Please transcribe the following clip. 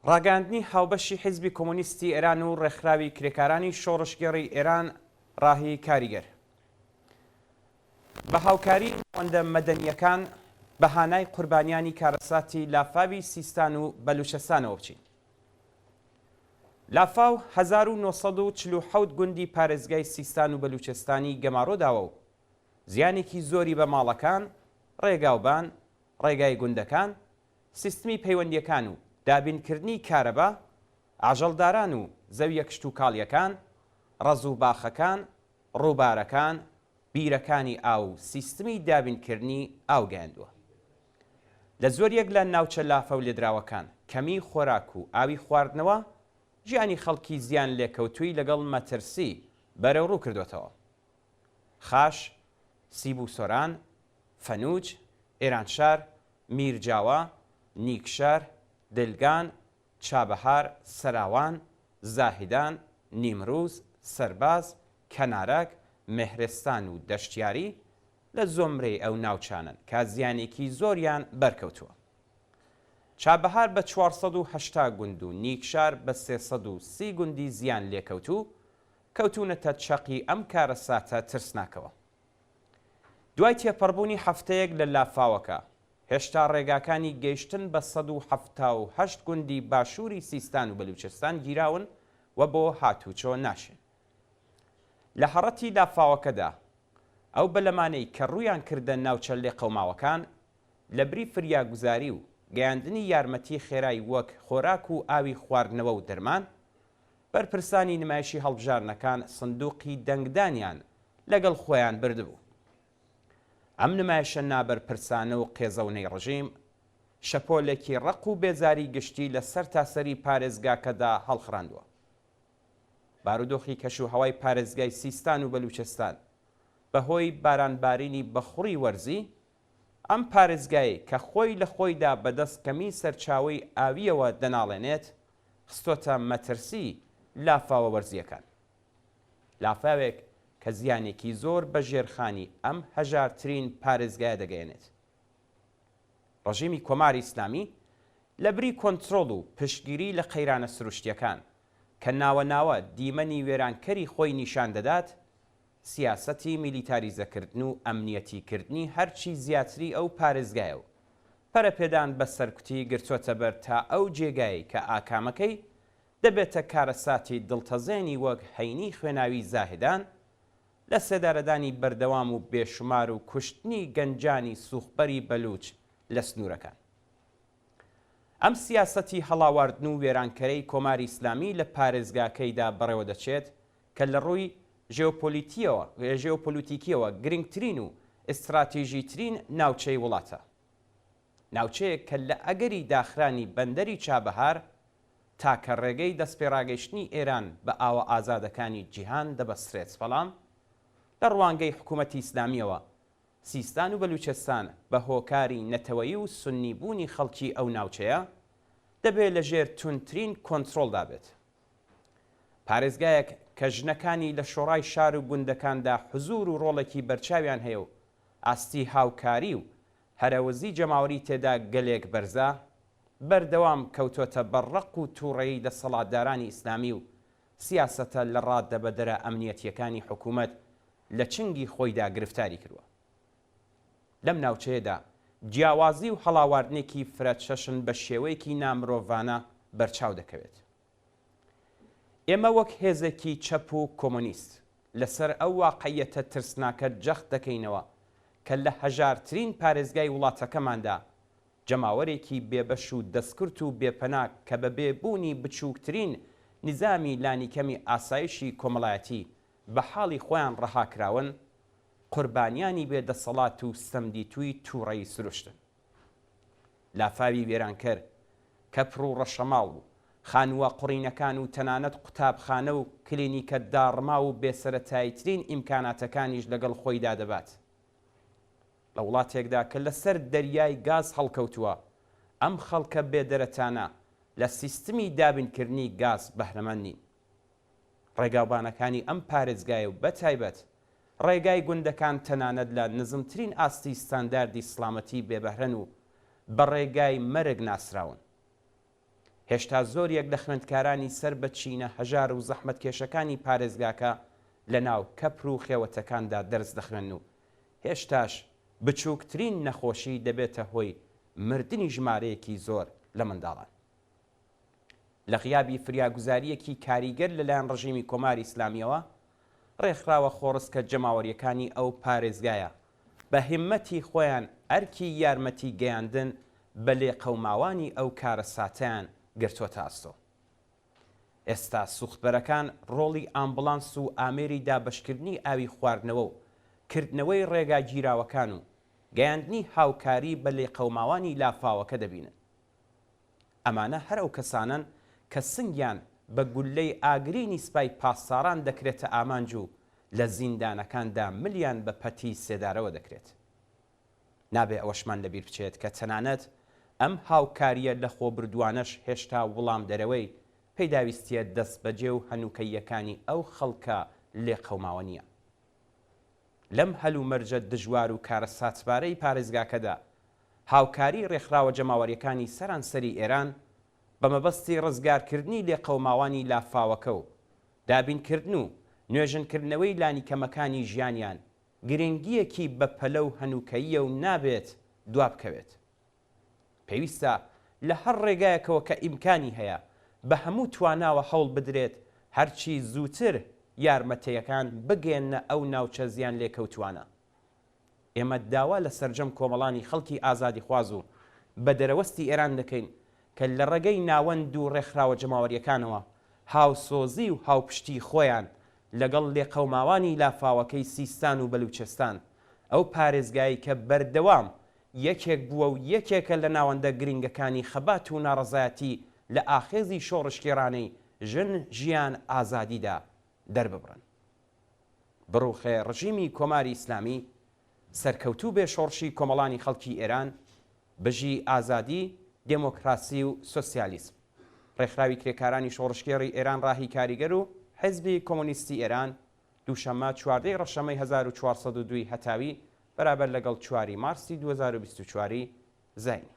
ڕاگەیاندنی هاوبەشی حیزبی کۆمۆنیستی ئێران و ڕێکخراوی کرێکارانی شۆڕشگێڕی ئێران ڕاهی کاریگەر بە هاوکاری ناوەندە مەدەنییەکان بە هانای قوربانیانی کارەساتی لافاوی سیستان و بەلوچستانەوە بچین. لافاو 1947 گوندی پارێزگای سیستان و بەلوچستانی گەمارۆ داوە و زیانێکی زۆری بە ماڵەکان، ڕێگاوبان، ڕێگای گوندەکان، سیستمی پەیوەندییەکان و دابینکردنی کارەبا، ئاژەڵداران و زەوییە کشتوکاڵییەکان، ڕەز و باخەکان، ڕووبارەکان، بیرەکانی ئاو و سیستمی دابینکردنی ئاو گەیاندووە. لە زۆریەک لە ناوچە لافاولێدراوەکان، کەمیی خۆراک و ئاوی خواردنەوە، ژیانی خەڵکی زیانلێکەوتووی لەگەڵ مەترسی بەرەوڕوو کردۆتەوە. خاش، سیب و سۆران، فەنوج، ئێرانشار، میرجاوە، نیکشەهر، دلگان، چابەهار، سەراوان، زاهیدان، نیمروز، سەرباز، کەنارەک، مێهرستان و دەشتیاری لە زۆمرەی ئەو ناوچانەن کە زیانێکی زۆریان بەرکەوتووە. چابەهار بە 480 گوند و نیکشار بە 330 گوندی زیان لێکەوتوو کەوتوونەتە چەقی ئەم کارەساتە ترسناکەوە. دوای تێپەڕبوونی هەفتەیەک لە لافاوەکە، هێشتا ڕێگاکانی گەیشتن بە 178 گوندی باشووری سیستان و بەلوچستان گیراون و بۆ هاتووچۆ ناشێن. لە هەڕەتی لافاوەکەدا، ئەو بەلەمانەی کە ڕوویان کردە ناوچە لێقەوماوەکان، لەبری فریاگوزاری و گەیاندنی یارمەتی خێرای وەک خۆراک و ئاوی خواردنەوە و دەرمان، بەرپرسانی نمایشی هەڵبژاردنەکان سندوقی دەنگدانیان لەگەڵ خۆیان بردبوو. ئەم نمایشە نابەرپرسانە و قێزەونەی ڕژیم، شەپۆلێکی ڕق و بێزاری گشتی لە سەرتاسەری پارێزگاکەدا هەڵخڕاندووە. بارودۆخی کەشوهەوای پارێزگای سیستان و بەلوچستان بەهۆی بارانبارینی بەخوڕی وەرزی، ئەم پارێزگایەی کە خۆی لە خۆیدا بەدەست کەمی سەرچاوەی ئاوییەوە دەناڵێنێت، خستۆتە مەترسی لافاوە وەرزییەکان. لافاوێک کە زیانێکی زۆر بە ژێرخانی ئەم هەژارترین پارێزگایە دەگەیەنێت. ڕژیمی کۆماری ئیسلامی لەبری کۆنترۆڵ و پشتگیری لە قەیرانە سروشتییەکان کە ناوە ناوە دیمەنی وێرانکەری خۆی نیشان دەدات، سیاسەتی میلیتاریزەکردن و ئەمنیەتیکردنی هەرچی زیاتری ئەو پارێزگایە و پەرەپێدان بە سەرکوتی گرتۆتە بەر تا ئەو جێگایەی کە ئاکامەکەی دەبێتە کارەساتی دڵتەزێنی وەک هەینی خوێناوی زاهدان، لە سێدارەدانی بەردەوام و بێشومار و کوشتنی گەنجانی سوخبەری بەلوچ لە سنوورەکان. ئەم سیاسەتی هەڵاواردن و وێرانکەرەی کۆماری ئیسلامی لە پارێزگاکەیدا بەڕێوە دەچێت کە لە ڕووی ژێۆپۆلیتییەوە ژێۆپۆلیتیکییەوە گرنگترین و ئیستراتیژیترین ناوچەی وڵاتە. ناوچەیەک کە لە ئەگەری داخرانی بەندەری چابەهار، تاکە ڕێگەی دەستپێڕاگەیشتنی ئێران بە ئاوە ئازادەکانی جیهان دەبەسترێت بەڵام لە ڕوانگەی حکوومەتی ئیسلامییەوە سیستان و بەلوچستان بە هۆکاری نەتەوەیی و سوننی بوونی خەڵکی ئەو ناوچەیە دەبێ لە ژێر توندترین کۆنترۆڵدا بێت. پارێزگایەک کە ژنەکانی لە شۆڕای شار و گوندەکاندا حزوور و ڕۆڵێکی بەرچاویان هەیە و ئاستی هاوکاری و هەرەوەزی جەماوەری تێدا گەلێک بەرزە، بەردەوام کەوتۆتە بەر ڕق و تووڕەیی دەسەڵاتدارانی ئیسلامی و سیاسەتە لە ڕادەبەدەرە ئەمنیەتییەکانی حکوومەت لە چنگی خۆیدا گرفتاری کردووە. لەم ناوچەیەدا جیاوازی و هەڵاواردنێکی فرەچەشن بە شێوەیەکی نامرۆڤانە بەرچاو دەکەوێت. ئێمە وەک هێزێکی چەپ و کۆمۆنیست لەسەر ئەو واقعیەتە ترسناکە جەخت دەکەینەوە کە لە هەژارترین پارێزگای وڵاتەکەماندا جەماوەرێکی بێبەش و دەستکورت و بێپەنا کە بە بێ بوونی بچووکترین نیزامی لانیکەمی ئاسایشی کۆمەڵایەتی بە حاڵی خۆیان ڕەها کراون، قوربانیانی بێ دەسەڵات و ستەمدیتووی تووڕەیی سروشتن. لافاوی وێرانکەر، کەپر و ڕەشەماڵ و خانووە قوڕینەکان و تەنانەت قوتابخانە و کلینیکە داڕماو و بێسەرەتاییترین ئیمکاناتەکانیش لەگەڵ خۆیدا دەبات. لە وڵاتێکدا کە لەسەر دەریای گاز هەڵکەوتووە، ئەم خەڵکە بێدەرەتانە لە سیستمی دابینکردنی گاز بەهرەمەند نین. ڕێگاوبانەکانی ئەم پارێزگایە و بەتایبەت ڕێگای گوندەکان تەنانەت لە نزمترین ئاستی ستانداردی سڵامەتی بێبەهرەن و بە ڕێگای مەرگ ناسراون. هێشتا زۆریەک لە خوێندکارانی سەر بە چینە هەژار و زەحمەتکێشەکانی پارێزگاکە لە ناو کەپر و خێوەتەکاندا دەرس دەخوێنن و هێشتاش بچووکترین نەخۆشی دەبێتە هۆی مردنی ژمارەیەکی زۆر لە منداڵان. لە غیابی فریاگوزارییەکی کاریگەر لەلایەن ڕژیمی کۆماری ئیسلامییەوە، ڕێکخراوە خۆڕسکە جەماوەرییەکانی ئەو پارێزگایە بە هیممەتی خۆیان ئەرکی یارمەتی گەیاندن بە لێقەوماوانی ئەو کارەساتەیان گرتۆتە ئەستۆ. ئێستا سوختبەرەکان ڕۆڵی ئامبڵانس و ئامێری دابەشکردنی ئاوی خواردنەوە و کردنەوەی ڕێگا گیراوەکان و گەیاندنی هاوکاری بە لێقەوماوانی لافاوەکە دەبینن. ئەمانە هەر ئەو کەسانەن کە سنگیان بە گوللەی ئاگرینی سپای پاسداران دەکرێتە ئامانج و لە زیندانەکاندا ملیان بە پەتی سێدارەوە دەکرێت. نابێ ئەوەشمان لەبیر بچێت کە تەنانەت ئەم هاوکارییە لەخۆبردووانەش هێشتا وڵامدەرەوەی پیداویستییە دەستبەجێ و هەنووکەییەکانی ئەو خەڵکە لێقەوماوە نییە. لەم هەلومەرجە دژوار و کارەساتبارەی پارێزگاکەدا، هاوکاریی ڕێکخراوە جەماوەرییەکانی سەرانسەری ئێران بە مەبەستی ڕزگارکردنی لێقەوماوانی لافاوەکە و دابینکردن و نوێژنکردنەوەی لانیکەمەکانی ژیانیان گرنگییەکی بەپەلە و هەنووکەییە و نابێت دوابکەوێت. پێویستە لە هەر ڕێگایەکەوە کە ئیمکانی هەیە، بە هەموو تواناوە هەوڵ بدرێت هەرچی زووتر یارمەتەیەکان بگەیەننە ئەو ناوچە زیانلێکەوتووانە. ئێمە داوا لە سەرجەم کۆمەڵانی خەڵکی ئازادیخواز و بە دەرەوەستی ئێران دەکەین کە لە ڕێگەی ناوەند و ڕێکخراوە جەماوەرییەکانەوە هاوسۆزی و هاوپشتیی خۆیان لەگەڵ لێقەوماوانی لافاوەکەی سیستان و بەلوچستان، ئەو پارێزگایەی کە بەردەوام یەکێک بووە و یەکێکە لە ناوەندە گرینگەکانی خەبات و ناڕەزایەتی لە ئاخێزی شۆڕشگێڕانەی ژن ژیان ئازادیدا دەرببڕن. بڕوخێ ڕژیمی کۆماری ئیسلامی، سەرکەوتوو بێ شۆڕشی کۆمەڵانی خەڵکی ئێران، بژی ئازادی، دێمۆکراسی و سۆسیالیسم. ڕێکخراوی کرێکارانی شۆڕشگێڕی ئێران ڕاهی کاریگەر و حیزبی کۆمۆنیستی ئێران، دووشەممە 14 ی ڕەشەمەی 1402 ی هەتاوی بەرابەر لەگەڵ چواری مارسی 2024 ی زاینی.